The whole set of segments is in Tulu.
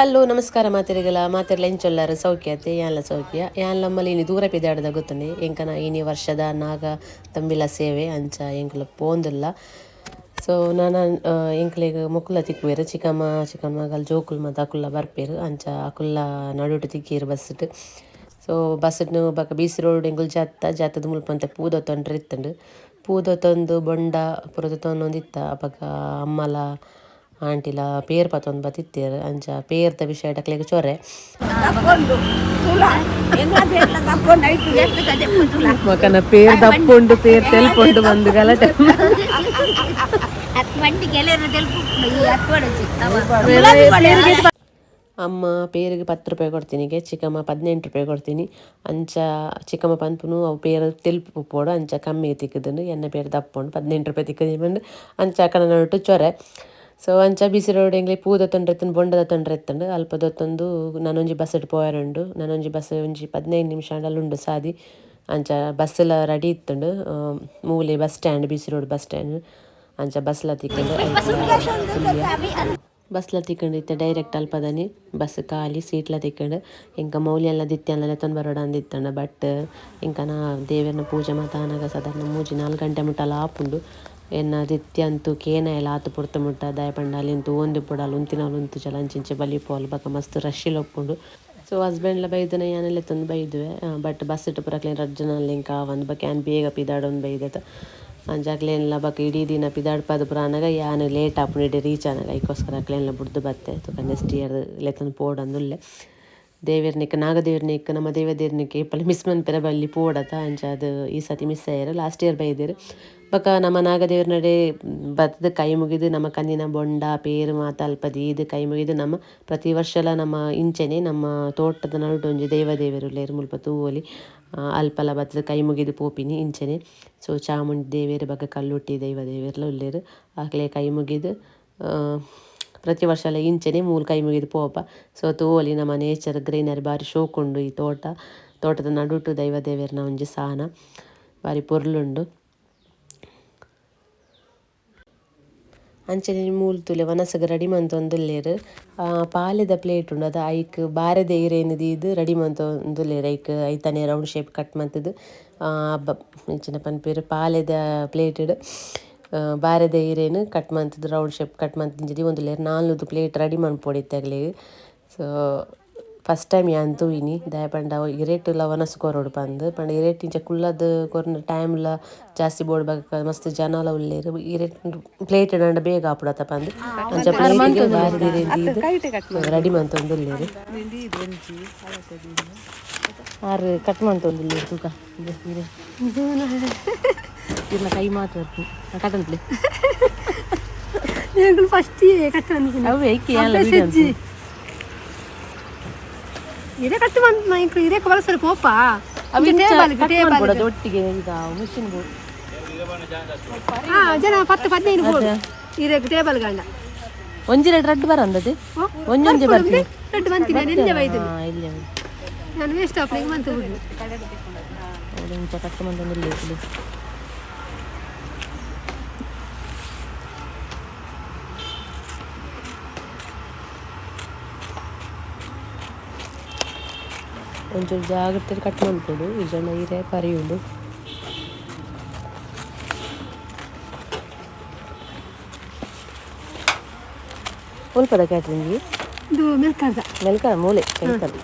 ಹಲೋ ನಮಸ್ಕಾರ ಮಾತೆರೆಗಲ ಮಾತೆರ್ಲ ಎಂಚೊಲ್ಲಾರು ಸೌಖ್ಯತೆ ಯಾನ್ಲ ಸೌಖ್ಯ ಯಾನ್ಲಮ್ಮಲಿ ಇನಿ ದೂರ ಪಿದಾಡ್ದ ಗೊತ್ತುಂಡೆ ಎಂಕನ ಇನಿ ವರ್ಷದ ನಾಗ ತಂಬಿಲ ಸೇವೆ ಅಂಚ ಎಂಕುಲ ಪೋಂದುಲ್ಲ. ಸೊ ನಾನ ಎಂಕ್ಲೆಗ್ ಮೊಕುಲ ತಿಕ್ಕುವೆರ್ ಚಿಕ್ಕಮ್ಮ ಚಿಕ್ಕಮ್ಮಗಲ್ ಜೋಕುಲು ಮಾತ ಅಕುಲ್ಲ ಬರ್ಪೆರ್ ಅಂಚ ಅಕುಲ್ಲ ನಡುಟು ತಿಕ್ಕಿಯೆರ್ ಬಸ್ಸುಟ್. ಸೊ ಬಸ್ಸುಟ್ ಬೊಕ ಬಿ.ಸಿ ರೋಡ್ ಎಂಕುಲು ಜತ್ತ ಜತ್ತದ ಮುಲ್ಪ ಒಂತೆ ಪೂ ದೆತ್ತೊಂಡ್ರೆ ಇತ್ತುಂಡು. ಪೂ ದೆತ್ತೊಂದು ಬೊಂಡ ಪೂರ ದೆತ್ತೊಂದಿತ್ತ ಅಪಗ ಅಮ್ಮಲ ಆಂಟಿಲ ಪೇರ್ ಪತೊಂದು ಬತ್ತಿತ್ತೆರ್ ಅಂಚ ಪೇರ್ದ ವಿಷಯ ಅಕ್ಲೆಗ್ ಚೊರೆ. ಮಕನ ಪೇರ್ ದಪ್ಪುಂಡು ಪೇರ್ ತೆಲ್ಪುಂಡು ಬಂದು ಗಲಾಟೆ. ಅಮ್ಮ ಪೇರಿಗೆ 10 ರೂಪಾಯಿ ಕೊಡ್ತೀನಿ, ಚಿಕ್ಕಮ್ಮ 18 ರೂಪಾಯಿ ಕೊಡ್ತೀನಿ. ಅಂಚ ಚಿಕ್ಕಮ್ಮ ಪನ್ಪುನು ಅವು ಪೇರು ತೆಲ್ಪು ಪೋಡು ಅಂಚ ಕಮ್ಮಿಗೆ ತಿಕ್ಕುದುಂಡು, ಎನ್ನ ಪೇರು ದಪ್ಪುಂಡು 18 ರೂಪಾಯಿ ತಿಕ್ಕುದು ಪಂದ್ ಅಂಚ ಅಕನ ನಡುಟು ಚೊರೆ. ಸೊ ಅಂಚ ಬಿಸಿ ರೋಡ್ ಎಂಗ್ಲೆ ಪೂ ದೆತ್ತೊಂಡ್ರೆ ಇತ್ತುಂಡು ಬೊಂಡ ದೆತ್ತೊಂಡ್ರೆ ಇತ್ತುಂಡು. ಅಲ್ಪ ದೆತ್ತೊಂದು ನನೊಂಜಿ ಬಸ್ಸುಡು ಪೋಯೆರುಂಡು. ನನೊಂಜಿ ಬಸ್ ಒಂಜಿ 15 ನಿಮಿಷ ಆಂಡಲ ಉಂಡು ಸಾದಿ. ಅಂಚ ಬಸ್ಸುಲ ರೆಡಿ ಇತ್ತುಂಡು. ಮೂಲೆ bus stand B C road bus stand ಅಂಚ ಬಸ್ಲ ತಿಕ್ಕುಂಡು. ಬಸ್ಲ ತಿಕ್ಕಂಡು ಇತ್ತೆ ಡೈರೆಕ್ಟ್ ಅಲ್ಪದನಿ ಬಸ್ ಖಾಲಿ ಸೀಟ್ಲ ತಿಕ್ಕಂಡು. ಎಂಕ ಮೌಲ್ಯಲ್ಲ ದಿತ್ಯನ್ಲ ಲೆತ್ತೊಂದು ಬರೋಡ ಅಂದಿತ್ತಂಡ ಬಟ್ ಎಂಕನ ದೇವೆರ್ನ ಪೂಜೆ ಮಾತ ಆನಗ ಸಾಧಾರಣ 3-4 ಗಂಟೆ ಮುಟ್ಟಲ ಆಪುಂಡು. ಎನ್ನ ದಿತ್ಯಂತು ಕೇನ ಎಲ್ಲ ಆತು ಪೊರ್ತು ಮುಟ್ಟ ದಾಯ ಪಂಡ ಅಲ್ಲಿಂತು ಒಂದು ಪೊಡಾಲ್ ಉಂತಿನಾಲ್ ಉಂತು ಚಲ ಅಂಚಿಂಚೆ ಬಲಿಪೋಲ್ ಬೊಕ ಮಸ್ತ್ ರಶ್ ಉಪ್ಪುಂಡು. ಸೊ ಹಸ್ಬೆಂಡ್ಲ ಬೈದನ ಯಾನೆಲ್ಲ ತಂದು ಬೈದುವೆ ಬಟ್ ಬಸ್ ಇಟ್ಟು ಪುರಕ್ಲೇನ್ ರಡ್ಡ್ ಜನ ಇಂಕ ಆವಂದ್ ಬೊಕ ಯಾನ್ ಬೇಗ ಪಿದಾಡೊಂದು ಬೈದೆತ. ಅಂಚ ಅಕ್ಲೇನ್ಲ ಬೊಕ ಇಡೀ ದಿನ ಪಿದಾಡ್ಪದ ಪೂರ ಆನಗ ಯಾನ್ ಲೇಟ್ ಆಪುಂಡು ಇಡೆ ರೀಚ್ ಆನಗ ಐಕೋಸ್ಕರ ಅಕ್ಲೇನ್ಲ ಬುಡ್ದು ಬತ್ತೆ. ತುಕ ನೆಕ್ಸ್ಟ್ ಇಯರ್ ಲೆತ್ತೊಂದು ಪೋಡಂದುಲ್ಲೆ. ದೇವೆರ್ನಿಕ್ ನಾಗದೇವ್ರನಿಕ್ ನಮ್ಮ ದೇವದೇರ್ನಿಕ್ ಏಪಲ ಮಿಸ್ ಮನ್ಪೆರೆ ಬಲ್ಲಿ ಪೋಡತ ಅಂಚ ಅದು ಈ ಸತಿ ಮಿಸ್ ಆಯೆರ್ ಲಾಸ್ಟ್ ಇಯರ್ ಬೈದೆರ್. ಬೊಕ ನಮ್ಮ ನಾಗದೇವ್ರನಡೆ ಬತ್ತುದು ಕೈ ಮುಗಿದು ನಮ್ಮ ಕಂದಿನ ಬೊಂಡ ಪೇರು ಮಾತ ಅಲ್ಪ ದೀದ್ ಕೈ ಮುಗಿದು ನಮ್ಮ ಪ್ರತಿ ವರ್ಷಲ ನಮ್ಮ ಇಂಚನೆ ನಮ್ಮ ತೋಟದ ನಡುಟು ಒಂಜಿ ದೇವದೇವೆರ್ ಉಲ್ಲೆರ್ ಮುಲ್ಪ ತೂವೊಲಿ ಅಲ್ಪಲ ಬತ್ತುದು ಕೈ ಮುಗಿದು ಪೋಪಿನಿ ಇಂಚನೆ. ಸೊ ಚಾಮುಂಡಿ ದೇವೆರ್ ಬೊಕ ಕಲ್ಲುಟ್ಟಿ ದೈವ ದೇವೆರ್ಲ ಉಲ್ಲೆರ್ ಅಕ್ಲೆ ಕೈ ಮುಗಿದು ಪ್ರತಿ ವರ್ಷಲ ಇಂಚನೆ ಮೂಲು ಕೈ ಮುಗಿದು ಪೋಪ. ಸೊ ತೂವೊಲಿ ನಮ್ಮ ನೇಚರ್ ಗ್ರೀನರಿ ಬಾರಿ ಶೋಕುಂಡು ಈ ತೋಟ. ತೋಟದ ನಡುಟು ದೈವ ದೇವೆರ್ನ ಒಂಜಿ ಸಾನ ಬಾರಿ ಪೊರ್ಲುಂಡು. ಅಂಚನೆ ಮೂಲು ತೂಲೆ ವನಸುಗು ರೆಡಿ ಮಂತೊಂದುಲ್ಲೆರ್. ಪಾಲೆದ ಪ್ಲೇಟ್ ಉಂಡು ಅದ ಐಕ್ ಬಾರೆದ ಇರೆನ್ ದೀದ್ ರೆಡಿ ಮಂತೊಂದುಲ್ಲೆರ್. ಐಕ್ ಐತನೆ ರೌಂಡ್ ಶೇಪ್ ಕಟ್ ಮಂತುದು ಇಂಚಿನ ಪನ್ಪೆರ್ ಪಾಲೆದ ಪ್ಲೇಟ್ ಬಾರೆದ ಇರೆನ್ ಕಟ್ ಮಂತುದು ರೌಂಡ್ ಶೇಪ್ ಕಟ್ ಮಂತ್ ಇಂಚ ದೀವೊಂದುಲ್ಲೆರ್. 4 ಪ್ಲೇಟ್ ರೆಡಿ ಮನ್ಪೊಡಿತ್ತೆ ಅಕ್ಲೆಗ್. ಸೊ ಫಸ್ಟ್ ಟೈಮ್ ಯಾನ್ ತೂಯಿನಿ ದಾಯೆ ಪಂಡ ಅವು ಇರೆಟುಲ ವನಸು ಕೊರೊಡು ಪಂದ್ ಪಂಡ ಇರೆಟ್ ಇಂಚ ಕುಲ್ಲದ್ ಕೊರ್ನ ಟೈಮ್ಲ ಜಾಸ್ತಿ ಬೋಡು ಬೊಕ ಮಸ್ತ್ ಜನಲ ಉಲ್ಲೆರ್. ಇರೆಟ್ ಪ್ಲೇಟ್ ಆಂಡ ಬೇಗ ಆಪುಡತ ಪಂದ್ ಅಂಚ ಪ್ಲೇಟ್ ಬಾರೆದ ಇರೆನ್ ದೀದ್ ರೆಡಿ ಮಂತೊಂದುಲ್ಲೆರ್. ಆರ್ ಕಟ್ ಮಂತೊಂದುಲ್ಲೆರ್ ತೂಕ ಇರೆ ಇರ್ನ ಕೈ ಮಾತ್ರ ಕಟ್ಟಂತ್ಲೆ ಫಸ್ಟ್ ಕಟ್ ಅವೇ ಇದೇ ಕಟ್ ಮಂತ್ ಇದೇ ವಲಸರ ಪೋಪ ಒಟ್ಟಿಗೆ ಮಿಷಿನ್ ಜನ 10 15 ಬೋಡು ಇದೇ ಟೇಬಲ್ ಗಂಡ ಒಂಜಿ ರೆಡ್ ರಡ್ಡ್ ಬರಂದದೆ ಒಂಜೊಂಜಿ ಬರ್ತೀನಿ ರೆಡ್ ಮಂತಿನ ನಿನ್ನೆ ಬೈದು ಇಲ್ಲ ನಾನು ವೇಸ್ಟ್ ಆಪ್ಲಿಂಗ್ ಮಂತ್ ಬಿಡು ಇಂಚ ಕಟ್ ಮಂತೊಂದುಲ್ಲೆರ್. ಒಂಚೂರು ಜಾಗ್ರತೆ ಕಟ್ ಮನ್ಪೊಡು ಇಜ್ಜಂಡ ಇರೆ ಪರಿಯುಂಡು. ಒಲ್ಪದ ಕ್ಯಾಟ್ರಿಂಗ್ ಇದು ಮೆಲ್ಕರ್ದ ಮೆಲ್ಕರ್ ಮೂಲೆ ಮೆಲ್ಕರ್.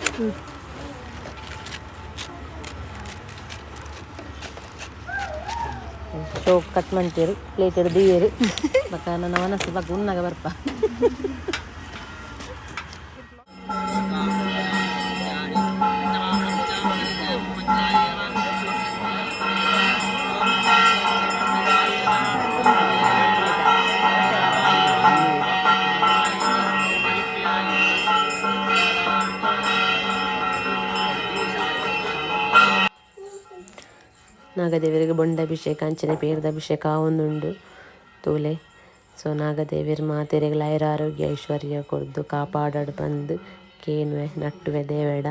ಚೋಕ್ ಕಟ್ ಮಂತೇರು ಪ್ಲೇಟ್ ದೀಯೆರ್ ಬೊಕ ನನ್ನ ಮನಸ್ಸು ಬೊಕ ಉನ್ನಗ ಬರ್ಪ. ನಾಗದೇವರಿಗೆ ಬೊಂಡಾಭಿಷೇಕ ಅಂಚನೆ ಪೇರ್ದ ಅಭಿಷೇಕ ಆವೊಂದುಂಡು ತೂಲೆ. ಸೊ ನಾಗದೇವೆರ್ ಮಾತೆರೆಗ್ಲ ಆಯುರ ಆರೋಗ್ಯ ಐಶ್ವರ್ಯ ಕೊರ್ದು ಕಾಪಾಡಡ್ ಪಂದ್ ಕೇನುವೆ ನಟ್ಟುವೆ ದೇವೆಡ.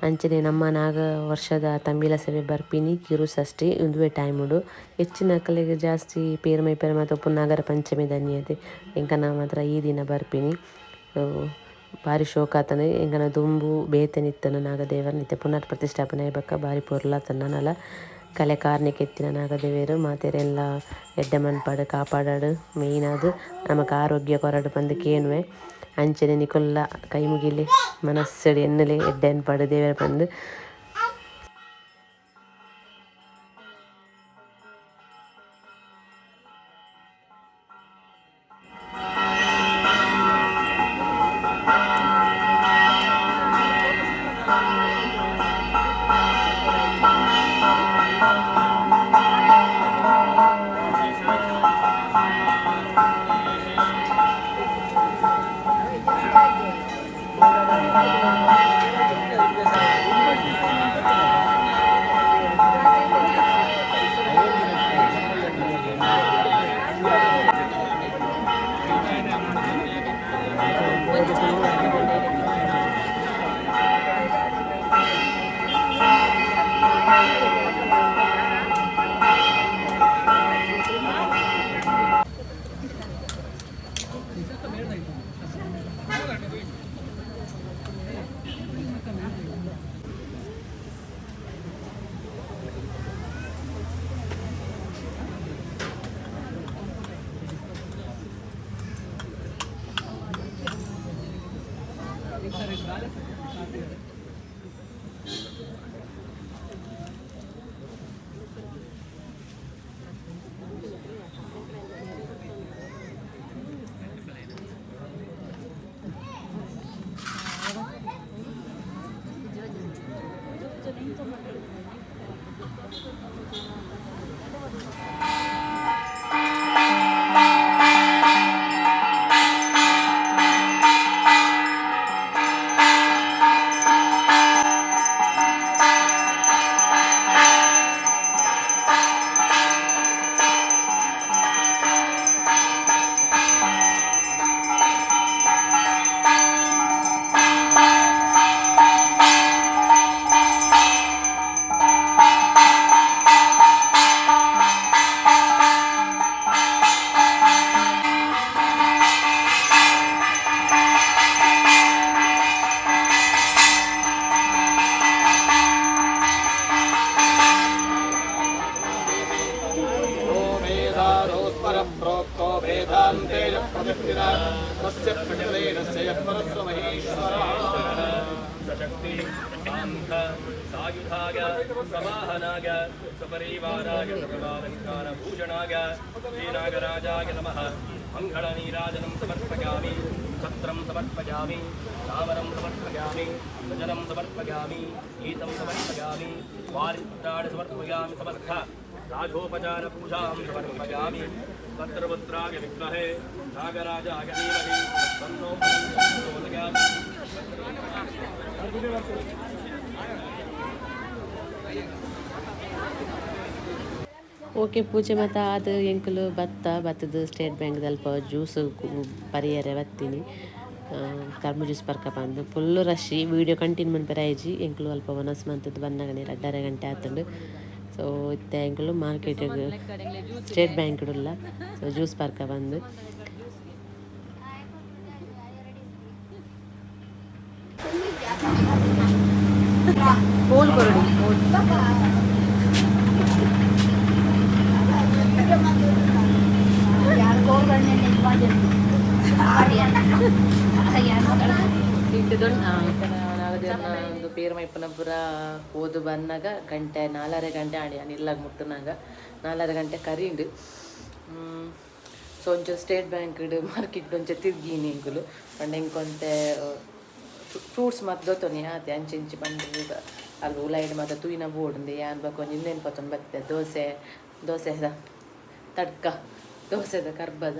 ಅಂಚನೆ ನಮ್ಮ ನಾಗ ವರ್ಷದ ತಂಬಿಲ ಸೇವೆ ಬರ್ಪಿನಿ ಕಿರು ಷಷ್ಠಿ ಉಂದುವೆ ಟೈಮುಡು ಹೆಚ್ಚಿನಕಲೆಗ್ ಜಾಸ್ತಿ ಪೇರ್ ಮೈಪೆರೆ ಮಾತ ಉಪ್ಪುನ ನಾಗರ ಪಂಚಮಿ ದನಿಯತೆ ಎಂಕನ ಮಾತ್ರ ಈ ದಿನ ಬರ್ಪಿನಿ. ಸೊ ಬಾರಿ ಶೋಕಾತನ ಎಂಕನ ದುಂಬು ಬೇತನಿತ್ತನ ನಾಗದೇವರ್ ನಿತ್ಯ ಪುನರ್ ಪ್ರತಿಷ್ಠಾಪನೆ ಬೊಕ್ಕ ಬಾರಿ ಪೊರ್ಲಾತನ ನಲ ಕಲೆ ಕಾರ್ಣಿಕ ಇತ್ತಿನ ನಾಗದೇವರು ಮಾತೆರೆಲ್ಲ ಎಡ್ಡೆ ಮನ್ಪಾಡು ಕಾಪಾಡಾಡು ಮೇಯ್ನ್ ಆದ್ ನಮಕ್ ಆರೋಗ್ಯ ಕೊರಡು ಪಂದ್ ಕೇನುವೆ ಅಂಚನೆ ನಿಕುಲ್ಲ ಕೈ ಮುಗಿಲಿ ಮನಸ್ಸಡ್ ಎನ್ನಲೆ ಎಡ್ಡೆ ಅನ್ಪಾಡು ದೇವರ ಪಂದ್. सायुधाय सवाहनाय सपरिवाराय सर्वालङ्कारभूषणाय श्रीनागराजाय नमः। मङ्गलनीराजनं समर्पयामि, छत्रं समर्पयामि, चामरं समर्पयामि, गजलं समर्पयामि, गीतं समर्पयामि, वारित्राणि समर्पयामि, समस्त राजोपचारपूजां समर्पयामि। तत्रपुत्राय विद्महे नागराजाय धीमहि तन्नो प्रचोदयात्। ಓಕೆ ಪೂಜೆ ಮಾತ ಅದು ಎಂಕುಲು ಬತ್ತ ಬತ್ತದ ಸ್ಟೇಟ್ ಬ್ಯಾಂಕ್ ದಲ್ಪ ಜ್ಯೂಸ್ ಪರಿಯರೆ ಬತ್ತೀನಿ ಕರ್ಮ ಜ್ಯೂಸ್ ಪರ್ಕ ಬಂದು ಫುಲ್ಲು ರಶ್ ವೀಡಿಯೋ ಕಂಟಿನ್ಯೂ ಮನ್ಪೆರೆ ಆಯ್ಜಿ ಎಂಕುಲು ಅಲ್ಪ ವನಸ್ ಮಂತದ್ದು ಬನ್ನಗನೆ ರಡ್ಡರೆ ಗಂಟೆ ಆತುಂಡು. ಸೊ ಇತ್ತೆ ಎಂಕುಲು ಮಾರ್ಕೆಟ್ ಸ್ಟೇಟ್ ಬ್ಯಾಂಕ್ ಉಲ್ಲ ಸೊ ಜ್ಯೂಸ್ ಪರ್ಕ ಬಂದು ಒಂದು ಪೇರ್ಮೈಪನ ಪೂರ ಓದು ಬನ್ನಾಗ ಗಂಟೆ ನಾಲ್ಕರೆ ಗಂಟೆ ಆಡಿ ಇಲ್ಲಾಗ ಮುಟ್ಟುನಾಗ ನಾಲ್ಕರೆ ಗಂಟೆ ಕರೀಂಡು. ಸೊ ಒಂಚೂರು ಸ್ಟೇಟ್ ಬ್ಯಾಂಕ್ ಮಾರ್ಕೆಟ್ ಒಂಚೂರು ತಿರ್ಗೀನಿ ಎಂಕುಲು ಪಂಡ ಇಂಕೊಂತೆ ಫ್ರೂಟ್ಸ್ ಮಾತ್ರ ದೊತ್ತೊನಿ ಆತೆ ಅಂಚೆ ಇಂಚಿ ಪಂಡ ಅಲ್ಲಿ ಉಲಾಯಿಡ್ ಮಾತ್ರ ತೂಯಿನ ಬೋಡುಂದು ಯಾನ್ ಬೊಕ ಒಂಜಿ ಇಂದೆನ್ ಪತ್ತೊಂದು ಬತ್ತೆ ದೋಸೆ ದೋಸೆದ ತಡ್ಕ ದೋಸೆದ ಕರ್ಬದ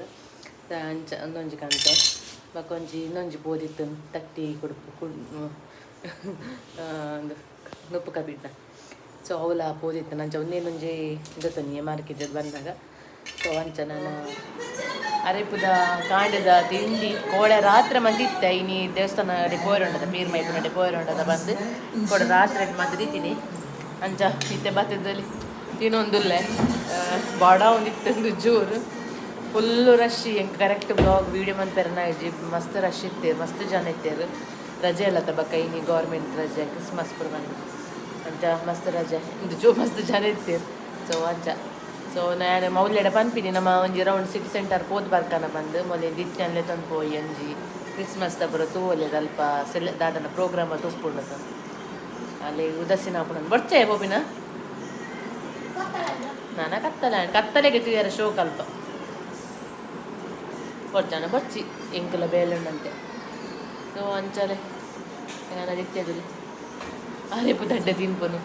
ಅಂಚ ಒಂದೊಂಜಿ ಕಂತೆ ಬೊಕ ಒಂಜಿ ಇನ್ನೊಂಜಿ ಪೋದಿತ್ತು ತಟ್ಟಿ ಕುಡುಪು ಕುಡ್ ನುಪ್ಪು ಕಬಿಡ್ನ. ಸೊ ಅವಲ ಪೋದಿತ್ತು ನಂಚ ಒಂದೇನೊಂಜಿ ದೊತ್ತೊನಿ ಮಾರ್ಕೆಟ್ ಬಂದಾಗ. ಸೊ ಅಂಚ ನಾನು ಅರೆಪುದ ಕಾಂಡದ ತಿಂಡಿ ಕೋಡೆ ರಾತ್ರಿ ಮಂದಿತ್ತೆ ಇನಿ ದೇವಸ್ಥಾನ ಪೋಯರುಂಡದ ಪೀರ್ಮೈಪುನಡೆ ಪೋಯರುಂಡದ ಬಂದು ಕೋಡೆ ರಾತ್ರಿ ಮಂದಿ ದೀತೀನಿ ಅಂಚ ಇತ್ತೆ ಬತ್ತದಲ್ಲಿ ತಿನ್ನೊಂದುಲ್ಲೆ ಬಾಡ ಒಂದಿತ್ತೊಂದು ಜೋರು. ಫುಲ್ಲು ರಶ್ ಎಂಕ್ ಕರೆಕ್ಟ್ ಬ್ಲಾಗ್ ವೀಡಿಯೋ ಮನ್ಪೆರನ ಇಜ್ಜಿ ಮಸ್ತ್ ರಶ್ ಇತ್ತೇರು ಮಸ್ತ್ ಜನ ಇತ್ತೇರು ರಜೆ ಅಲ್ಲ ಬಕ್ಕ ಇನಿ ಗೌರ್ಮೆಂಟ್ ರಜೆ ಕ್ರಿಸ್ಮಸ್ ಪೂರ ಬಂದು ಅಂಚ ಮಸ್ತ್ ರಜೆ ಇಂದು ಜೋ ಮಸ್ತ್ ಜನ ಇತ್ತೇರು ಸೊ ಅಂಚ ಸೊ ನಾನು ಮೌಲ್ಯಡ ಪನ್ಪಿನಿ ನಮ್ಮ ಒಂಜಿ ರೌಂಡ್ ಸಿಟಿ ಸೆಂಟರ್ ಪೋದು ಬರ್ಕನ ಬಂದು ಮೊದಲು ದಿತ್ಯನ್ಲೆ ತಂದು ಪೋಯಿ ಒಂಜಿ ಕ್ರಿಸ್ಮಸ್ ದಪುರ ತೂವೊಲೆ ಅಲ್ಪ ಸೆಲೆ ದಾದನ ಪ್ರೋಗ್ರಾಮ್ ತೂಪುಂಡು ಅಲ್ಲಿ ಉದಾಸೀನ ಆಪುಂಡು ಬೊಡ್ಚೆ ಬೋಬಿನ ನಾನ ಕತ್ತಲೆ ಕತ್ತಲೆಗೆ ತೂಯರ ಶೋಕ್ ಅಲ್ಪ ಬೊಡ್ಚಾನ ಬೊಡ್ಚಿ ಎಂಕುಲ ಬೇಲುಂಡಂತೆ ಸೊ ಅಂಚಲೆ ನಾನು ದಿತ್ಯದಲ್ಲಿ ಅರೇಪು ದಡ್ಡ ತಿನ್ಪುನು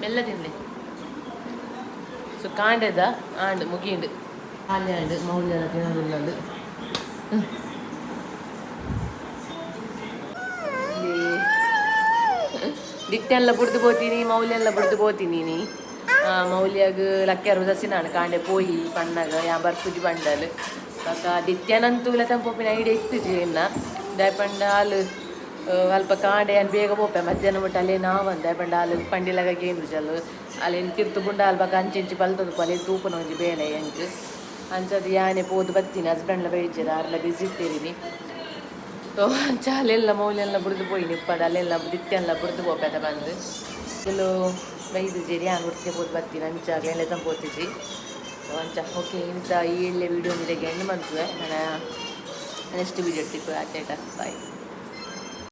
ಮೆಲ್ಲ ತಿನ್ಲಿ ಸೊ ಕಾಂಡೆದ ಆಂಡ್ ಮುಗಿಂಡು ಆಲೆ ಆಂಡ್ ಮೌಲ್ಯನ ತಿನ್ನೋದುಲ್ಲಂದು ದಿತ್ತೆಲ್ಲ ಬುಡ್ದು ಪೋತೀನಿ ಮೌಲ್ಯೆಲ್ಲ ಬುಡ್ದು ಪೋತೀನಿ ನೀ ಮೌಲ್ಯಾಗ ಲಕ್ಕ್ಯಾರು ದಸಿನಾನು ಕಾಂಡೆ ಪೋಯಿ ಪಣ್ಣಗ ಯಾ ಬರ್ಪುಜಿ ಬಂಡಲ್ ಬೊಕ ದಿತ್ಯನಂತೂ ತಂಪೋಪಿನ ಐಡಿಯಾ ಇತ್ತುಜಿ ಇನ್ನ ದಾಯಪಂಡ ಆಲ್ ಅಲ್ಪ ಕಾಂಡೆ ಯಾನ್ ಬೇಗ ಪೋಪೆ ಮಧ್ಯಾಹ್ನ ಮುಟ್ಟ ಅಲ್ಲೇ ನಾವಂದ ದಾಯಪಂಡ ಆಲ್ ಪಂಡಿಲಗ ಗೇಂದು ಚಲ್ ಅಲ್ಲೇನು ತಿರ್ತು ಬುಂಡ ಅಲ್ ಬೊಕ ಅಂಚಿ ಬಲ್ತೊಂದು ಅಲ್ಲಿ ತೂಪುನ ಒಂಜಿ ಬೇಲೆ ಎಂಕ್ ಅಂಚದ ಯಾನೆ ಪೋದು ಬತ್ತೀನಿ ಹಸ್ಬೆಂಡ್ಲ ಬೈಜೆರ್ ಆರ್ಲ ಬಿಸಿ ಇತ್ತೇರಿನಿ ಸೊ ಅಂಚ ಅಲ್ಲೆಲ್ಲ ಮೌಲ್ಯೆಲ್ಲ ಬುಡ್ದು ಪೋಯಿ ನಿಪ್ಪಡ ಅಲ್ಲೆಲ್ಲ ದಿತ್ಯೆಲ್ಲ ಬುಡ್ದು ಪೋಪೆದ ಬಂದು ಕೆಲವು ಬೈದು ಯಾನ್ ಉರ್ತೆ ಪೋದು ಬತ್ತೀನಿ ಅಂಚ ಎಲ್ಲ ತಂಪೋತಿಜಿ ಸೊ ಅಂಚ ಓಕೆ ಇಂಥ ಈ ಎಳ್ಳೆ ವೀಡಿಯೋ ನಿಮಗೆ ಎಂಡ್ ಮನ್ಪುವೆ ನನ್ನ ನೆಕ್ಸ್ಟ್ ವೀಡಿಯೋ ತಿಕ್ಕು ಆಚೇಟ ಬಾಯ್.